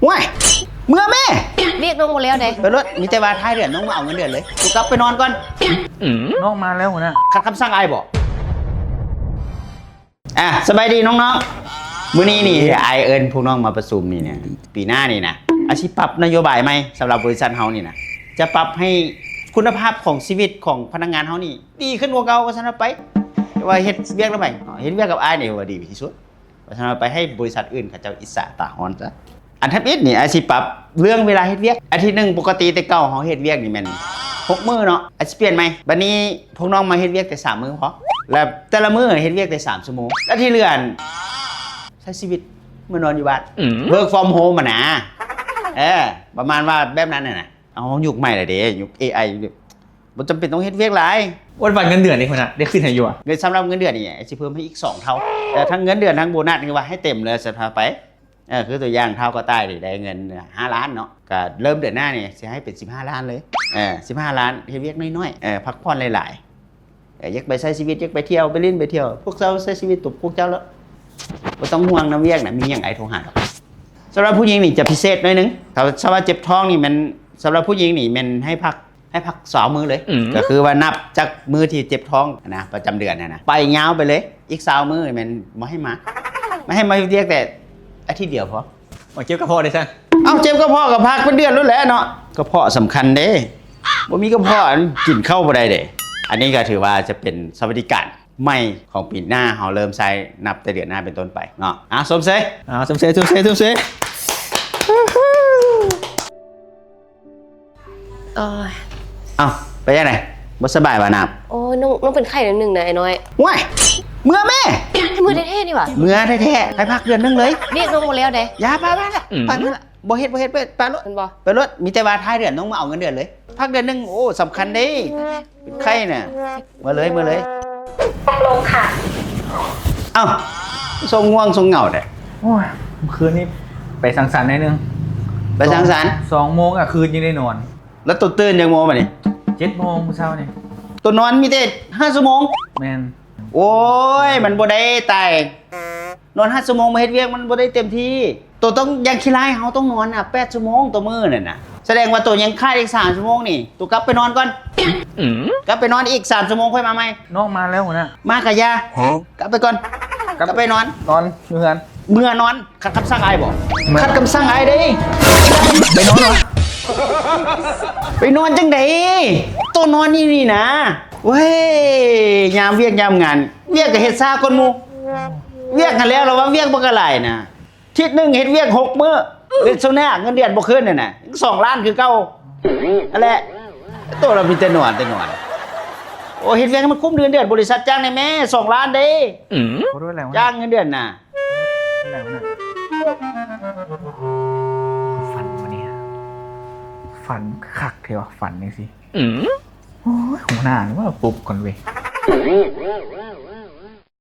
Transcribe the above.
ຫ້ວຍ ເມືອແມ້! ວຽກນ້ອງບໍ່ແລ້ວເດ້. ໄປໂລດ, ມີແຕ່ວ່າທ້າຍເດືອນນ້ອງມາເອົາເງິນເດືອນເລີຍ. ກູກັບໄປນອນກ່ອນ. ນ້ອງມາແລ້ວຫົວໜ້າ. ຂັດຄຳສັ່ງອ້າຍບໍ? ອ່າ ສະບາຍດີນ້ອງໆ. ມື້ນີ້ນີ້ ເອີ ອ້າຍເອີ້ນພວກນ້ອງມາປະຊຸມນີ້ນະ, ປີໜ້ານີ້ນະ ອ້າຍຊິປັບນະໂຍບາຍໃໝ່ສຳລັບບໍລິສັດເຮົານີ້ນະ, ຈະປັບໃຫ້ຄຸນນະພາບຂອງຊີວິດຂອງພະນັກງານເຮົານີ້ດີຂຶ້ນກວ່າເກົ່າ ວ່າຊັ້ນວ່າໄປ. ແຕ່ວ່າເຮັດວຽກນຳໃຜ? ເຮັດວຽກກັບອ້າຍນີ້ວ່າດີທີ່ສຸດ ວ່າຊັ້ນວ່າໄປ, ໃຫ້ບໍລິສັດອື່ນເຂົາເຈົ້າອິດສາຕາຮ້ອນຊະ. ອັນທຳອິດນີ້ ອ້າຍຊິປັບເລື່ອງເວລາເຮັດວຽກ. ອາທິດໜຶ່ງ ປົກກະຕິແຕ່ເກົ່າເຮົາເຮັດວຽກນີ້ແມ່ນຫົກມື້ເນາະ, ອ້າຍຊິປ່ຽນໃໝ່. ບາດນີ້ພວກນ້ອງມາເຮັດວຽກແຕ່ສາມມື້ພໍ, ແລ້ວແຕ່ລະມື້ເຮັດວຽກແຕ່ສາມຊົ່ວໂມງ, ແລ້ວທີ່ເຫຼືອ ໃຊ້ຊີວິດເມືອນອນຢູ່ບ້ານ. ອືມ work from home ຫັ້ນນະ. ເອີ ປະມານວ່າແບບນັ້ນຫັ້ນນະ. ເອົາ ຍຸກໃໝ່ແລ້ວເດ້, ຍຸກເອໄອ ບໍ່ຈຳເປັນຕ້ອງເຮັດວຽກຫຼາຍ. ວ່າແຕ່ເງິນເດືອນນີ້ພຸ້ນນະ ໄດ້ຂຶ້ນໃຫ້ຢູ່ຫວາ? ເງິນ ສຳລັບເງິນເດືອນນີ້ ຊິເພີ່ມໃຫ້ອີກສອງເທົ່າ. ເອີ ທັງເງິນເດືອນ ທັງໂບນັດ ຄືວ່າໃຫ້ເຕັມເລີຍ ສະພາໄປ. ເອີ ຄືຕົວຢ່າງ ທ້າວກະຕ່າຍນີ້ໄດ້ເງິນຫ້າລ້ານເນາະ, ກະເລີ່ມເດືອນໜ້ານີ້ ຊິໃຫ້ເປັນສິບຫ້າລ້ານເລີຍ. ເອີ ສິບຫ້າລ້ານ ເຮັດວຽກນ້ອຍໆ, ເອີ ພັກຜ່ອນຫຼາຍໆ. ເອີ ຢາກໄປໃຊ້ຊີວິດ, ຢາກໄປທ່ຽວ, ໄປຫຼິ້ນໄປທ່ຽວ, ພວກເຈົ້າໃຊ້ຊີວິດຕົວພວກເຈົ້າແລ້ວ, ບໍ່ຕ້ອງຫ່ວງນຳວຽກນະ, ມີຫຍັງອ້າຍໂທຫາດອກ. ສຳລັບຜູ້ຍິງນີ້ຈະພິເສດໜ້ອຍໜຶ່ງ. ຖ້າ ຖ້າວ່າເຈັບທ້ອງນີ້ແມ່ນ, ສຳລັບຜູ້ຍິງນີ້ແມ່ນໃຫ້ພັກ ໃຫ້ພັກຊາວມື້ເລີຍ. ອືມ ກໍຄືວ່ານັບຈາກມື້ທີ່ເຈັບທ້ອງນະ ປະຈຳເດືອນຫັ້ນນະ ໄປຍາວໄປເລີຍ. ອີກຊາວມື້ແມ່ນບໍ່ໃຫ້ມາ, ມາໃຫ້ມາວຽກແຕ່ອາທິດດຽວພໍ. ໂອ້ຍ ເຈັບກະເພາະເດ້ຊັ້ນ? ເອົ້າ ເຈັບກະເພາະກໍພັກເປັນເດືອນໂລດແຫຼະເນາະ, ກະເພາະສຳຄັນເດ້, ບໍ່ມີກະເພາະກິນເຂົ້າບໍ່ໄດ້ເດ້. ອັນນີ້ກໍຖືວ່າຈະເປັນສະຫວັດດີການໃໝ່ຂອງປີໜ້າ, ເຮົາເລີ່ມໃຊ້ນັບແຕ່ເດືອນໜ້າເປັນຕົ້ນໄປເນາະ. ອ່າ ຊົມເຊີຍ ອ່າ ຊົມເຊີຍ ຊົມເຊີຍ ຊົມເຊີຍ. ໂອ້ຍ ເອົ້າ ເປັນຈັ່ງໃດ? ບໍ່ສະບາຍຫວານ້ຳ? ໂອ້ຍ ນ້ອງ ນ້ອງເປັນໄຂ້ໜ້ອຍໜຶ່ງນະອ້າຍນ້ອຍ. ໂອ້ຍ ເມືອແມ້! ເມືອແທ້ໆນີ້ຫວາ? ເມືອແທ້ໆ, ໃຫ້ພັກເດືອນໜຶ່ງເລີຍ. ວຽກນ້ອງບໍ່ແລ້ວເດ້. ຢ່າ ໄປ ໄປ ໄປ ອືມ ໄປ ບໍ່ເຮັດ ບໍ່ເຮັດ ໄປ ໄປໂລດ. ແມ່ນບໍ່? ໄປໂລດ, ມີແຕ່ວ່າທ້າຍເດືອນນ້ອງມາເອົາເງິນເດືອນເລີຍ. ພັກເດືອນໜຶ່ງ ໂອ້ ສຳຄັນເດ້. ເປັນໄຂ້ນະ. ເມືອເລີຍ ເມືອເລີຍ. ຕົກລົງຄ່ະ. ເອົ້າ ຊົງງ່ວງຊົງເຫງົາແທ້. ໂອ້ຍ ມື້ຄືນນີ້ໄປສັງສັນໜ້ອຍໜຶ່ງ. ໄປສັງສັນ? ສອງ ສອງໂມງກາງຄືນຍັງໄດ້ນອນ. ແລ້ວໂຕຕື່ນຈັກໂມງບາດນີ້? ເຈັດໂມງມື້ເຊົ້ານີ້. ໂຕນອນມີແຕ່ຫ້າຊົ່ວໂມງ? ແມ່ນ. ໂອ້ຍ ມັນບໍ່ໄດ້ຕາຍ, ນອນຫ້າຊົ່ວໂມງມາເຮັດວຽກມັນບໍ່ໄດ້ເຕັມທີ່. ໂຕຕ້ອງຢ່າງຂີ້ຮ້າຍ, ເຮົາຕ້ອງນອນນະ ແປດຊົ່ວໂມງຕໍ່ມື້ນັ້ນນະ. ສະແດງວ່າໂຕຍັງຂາດອີກສາມຊົ່ວໂມງນີ້. ໂຕກັບໄປນອນກ່ອນ. ອືມ ກັບໄປນອນອີກສາມຊົ່ວໂມງຄ່ອຍມາໃໝ່. ນ້ອງມາແລ້ວຫັ້ນນະ. ມາກະຢ່າ. ຮະ? ກັບໄປກ່ອນ. ກັບ ກັບໄປນອນ. ນອນຢູ່ເຮືອນ. ເມືອນອນ. ຂັດຄຳສັ່ງອ້າຍບໍ? ແມ່ນ. ຂັດຄຳສັ່ງອ້າຍເດ້. ໄປນອນເນາະ. ໄປນອນຈັ່ງໃດ? ໂຕນອນຢູ່ນີ້ນະ. ເວີຍ ຍາມວຽກຍາມງານ, ວຽກກໍເຮັດຊ້າກ່ອນໝູ່. ວຽກຫັ້ນແລ້ວ ລະວ່າວຽກບໍ່ກະຫຼາຍນະ. ທິດໜຶ່ງເຮັດວຽກຫົກມື້, ເຮັດຊ່ວງໜ້າເງິນເດືອນບໍ່ຂຶ້ນຫັ້ນນະ. ສອງລ້ານຄືເກົ່າ. ຫັ້ນແຫຼະ. ໂຕລະມີແຕ່ນອນ ແຕ່ນອນ. ໂອ້ ເຮັດວຽກໃຫ້ມັນຄຸ້ມເງິນເດືອນ, ບໍລິສັດຈ້າງແດ່ແມ້, ສອງລ້ານເດ້. ອືມ ຂໍໂທດແລ້ວ. ຈ້າງເງິນເດືອນນະ. ແລ້ວນະ. ຝັນບໍ່ນີ້? ຝັນຄັກແທ້ວະ, ຝັນຈັ່ງຊີ້. ອືມ ໂອ້ຍ ຫົວໜ້ານີ້ວ່າປຸບກ່ອນເວີຍ.